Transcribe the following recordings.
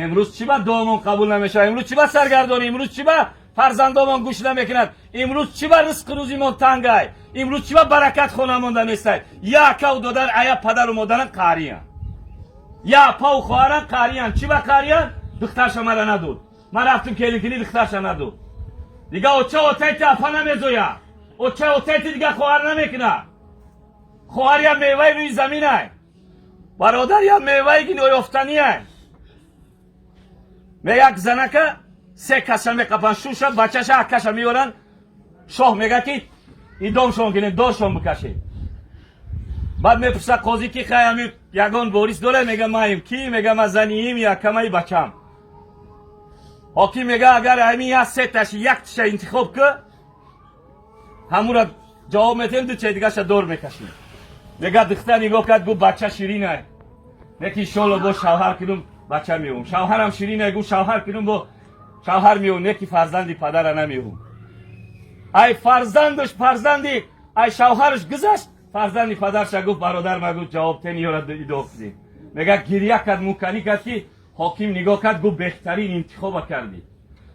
Имрӯз чӣ ба дуомон қабул намешавад? Имрӯз чӣ ба саргардонӣ? Имрӯз чӣ ба фарзандомон гӯш намекунад? Имрӯз чӣ ба ризқу рӯзимон тангай? Имрӯз чӣ ба баракат хонамонда нестай? Я акаву додар, ая падару модаран қаҳриян, я апаву хоҳаран қаҳриян. Чӣ ба қаҳриян? Духтарша мара надод, ман рафтум келинкунӣ, духтарша надод. Дига оча отайти апа намезоя, оча отайти дига хоҳар намекунад. Хоҳар я меваи рӯи заминай, бародар я меваи ёфтанияй. Меяк занака се каса меқапан: шуша, бачаша, акаша меёран. Шоҳ мега, ки идомшон кунед, доршон бикашед. Баъд мепурса қозӣ, ки хай, ами ягон ворис дора? Мега: маем. Ки мега: ма заниим, якамаи бачам. Ҳоким мега: агар ами я сеташ яктиша интихоб ки, ҳамура ҷавоб метем, дучаи дигаша дор мекашем. Мега, духтар нигоҳ кард, гуфт: бача ширинай, неки иншолло бо шавҳар кунум, бача меём. Шавҳарам ширинай, гуфт, шавҳар кунум, бо шавҳар меём, неки фарзанди падара намеём. Ай фарзандаш, фарзанди ай шавҳараш гузашт, фарзанди падарша гуфт: бародар ма, гуфт, ҷавоб тени, ёра идоф кунем. Мега, гирья кард, муканӣ кард, ки ҳоким нигоҳ кард, гуфт: беҳтарин интихоба кардӣ.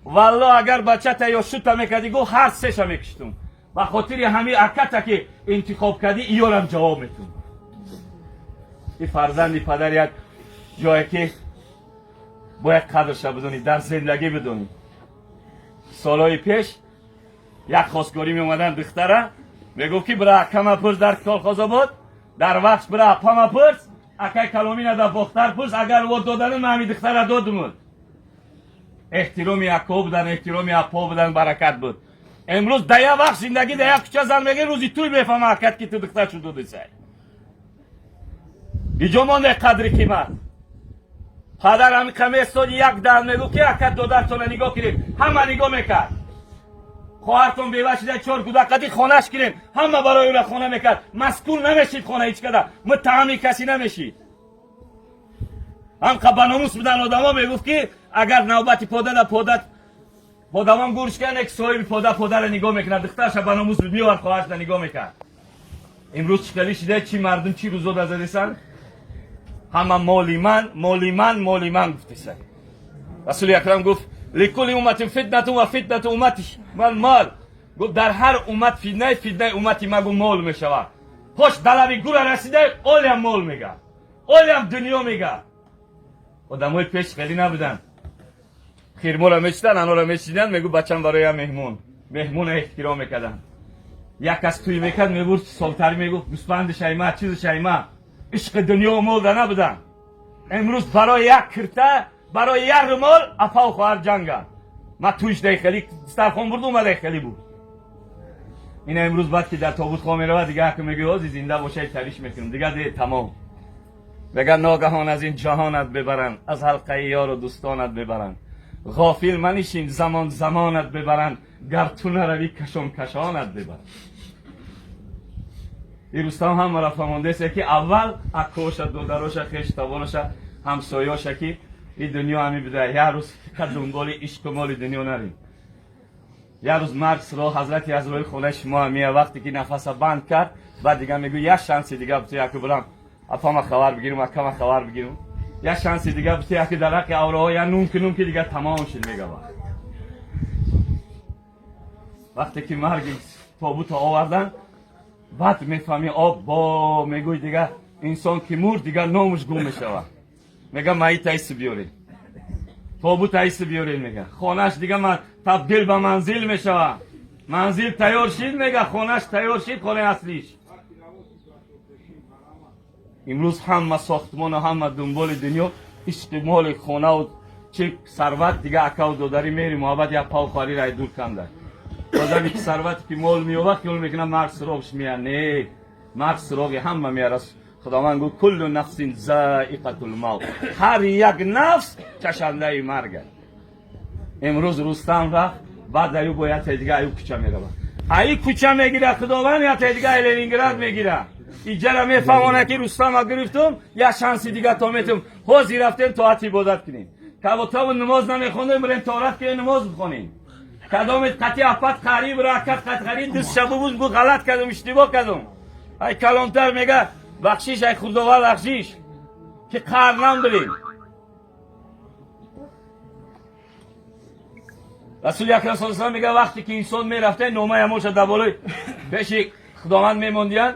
Валло, агар бачата ё шута мекардӣ, гуфт, ҳар сеша мекиштум. Ба хотири ҳами аката ки интихоб кардӣ, иёрам ҷавоб метун. И фарзанди падар як ҷое ки бояд қадрша бидонӣ, дар зиндагӣ бидонӣ. Солҳои пеш як хостгорӣ меомадан духтара, мегуфт, ки бира акама пурс дар Колхозобод, дар вақт бира апама пурс, акай каломина дар Бохтар пурс, агар во додану, ман ҳами духтара додумуд. Эҳтироми ако будан, эҳтироми апо будан, баракат буд. Имрӯз да як вақт зиндагӣ, да як кӯча зан мегир, рӯзи туй мефаҳма акат, ки ту духтар шу додисай. Иҷо монде қадри қимат. Падар ҳами қаместоди, як дан мегуфт, ки ака, додартона нигоҳ кунед, ҳама нигоҳ мекард. Хоҳартон бева шида, чор кӯдакқати, хонаш кунед, ҳама барои ӯра хона мекард. Маскун намешид хона, ҳеҷ када муттаҳами каси намешид. Ҳамқа баномус будан одамо. Мегуфт, ки агар навбати пода да пода подавон гурш кардне, ки соҳиби пода подаро нигоҳ мекунад. Духтарша баномус буд, меовард, хоҳарша нигоҳ мекард. Имрӯз чӣ хелӣ шида? Чӣ мардум, чӣ рӯзо дазадесан? Ҳама моли ман, моли ман, моли ман гуфтеса. Расули акрам гуфт: لكل أمة فتنة وفتنة أمتي المال. Гуфт: дар ҳар уммат фитнаи, фитнаи уммати ма, гу, мол мешавад. Пош далави гура расида, олиам мол мега, олиам дунё мега. Одамои пеш хелӣ набуданд. Хирморо мечидан, анора мечидан, мегу: бачам бароям меҳмон. Меҳмона эҳтиром мекарданд. Як кас туй мекард, мебурд солтарӣ, мегуфт: гӯспанди шайма, чизи шайма. Ишқи дунё молда набуданд. Имрӯз барои як кирта, барои як румол апаву хоҳар ҷанганд. Ма туйш дай хелӣ дастархон бурду, омадай хелӣ буд. Ина имрӯз баъд ки дар тобут хоб меравад, дига ҳаку мегӯй: ози зинда бошай, талиш мекунам, дига де тамом. Мега: ногаҳон аз ин ҷаҳонат бибаранд, аз ҳалқаи ёру дӯстонат бибаранд, ғофил манишин, замон замонат бибаранд, гар ту наравӣ, кашон кашонат бибаранд. И Рустам ҳамаро фаҳмондааст, ки аввал акоша, додароша, хештабороша, ҳамсоёша, ки и дунё ҳами буда, як рӯз фақат дунболи ишқу моли дунё нарем. Як рӯз марг суро ҳазрати Азроил хонаи шумо мия, вақте ки нафаса банд кард, баъд дига мегӯ: як шанси дига буту, яку бурам апама хабар бигирам, акама хабар бигирам, як шанси дига буту, яки дар ҳаққи авроҳо я нун кунум, ки дига тамом шуд. Мега, вақте ки марги тобуто овардан, баъд мефаҳми, об бо мегӯй, дига инсон ки мурд, дига номуш гум мешавад. Мега: маит айси биёред, тобут айси биёред. Мега, хонаш дига табдил ба манзил мешавад. Манзил тайёр шид, мега, хонаш тайёр шид, хонаи аслиш. Имрӯз ҳама сохтмону ҳама дунболи дунё, ишқи моли, хонаву чи сарват. Дига акаву додарӣ, меҳри муҳаббат, як пав хоҳарӣ рай дур канда. Одаме ки сарвате ки мол меёбад, хиёл мекунад, марг суроғш меяд. Не, марг суроғи ҳама меяд. Худованд гуфт: كل نفس ذائقة الموت. Ҳар як нафс чашандаи марг аст. Имрӯз Рустам рафт, баъд аю бо яте дига аю кӯча меравад, аи кӯча мегира, Худованд яте дига Ленинград мегира. Иҷара мефаҳмона, ки Рустама гирифтум, як шанси дига то метум. Ҳозир рафтем, тоат ибодат кунем. Каботаву намоз намехондем, бирем тоат кунем, намоз бихонем. Кадомет қати афат қариб ракат қат қариб дустша бубуз, гу: ғалат кардум, иштибоҳ кардум. Ай калонтар, мега, бахшиш, ай худованд бахшиш, ки қарнам бирем. Расули Акрам саллаллоҳу алайҳи васаллам мегӯяд, вақте ки инсон мерафта, номаи ҳамоша дар болои пеши Худованд мемондиянд.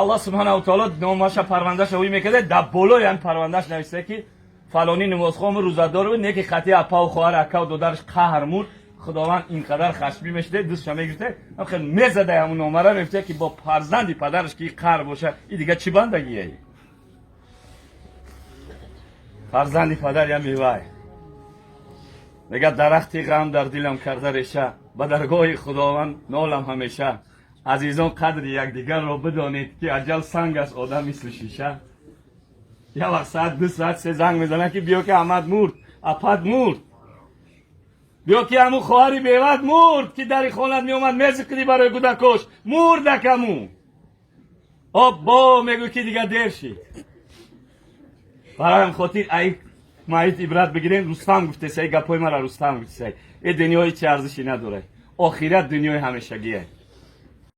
Аллоҳ субҳанаҳу таоло номаша, парвандаша ӯй мекарда, дар болои ҳам парвандаш нависта, ки фалонӣ намозхону рӯзадор буд, не ки хати апаву хоҳар, акаву додараш қаҳр мурд. Худованд инқадар хашмӣ мешуда, дустша мегирифта, хел мезада ҳамун номара, мегуфта, ки бо фарзанди падараш ки қаҳр боша, и дига чӣ бандагие? Фарзанди падар я мевай. Мегӯяд: дарахти ғам дар дилам карда реша, ба даргоҳи Худованд нолам ҳамеша. Азизон, қадри якдигарро бидонед, ки аҷал санг аст, одам мисли шиша. Як вақт соат 2, соат 3 занг мезанад, ки биё, ки Аҳмад мурд, апат мурд, биё, ки ҳамун хоҳари беват мурд, ки дари хонат меомад, мезиқидӣ барои кӯдакош, мурд акаму. Оббо, мегӯ, ки дига дер шид. Барои ҳам хотир ай маит ибрат бигирем. Рустам гуфтесай, гапҳои мара Рустам гуфтесай: э дунё ҳеҷ арзише надорад, охират дунёи ҳамешагие.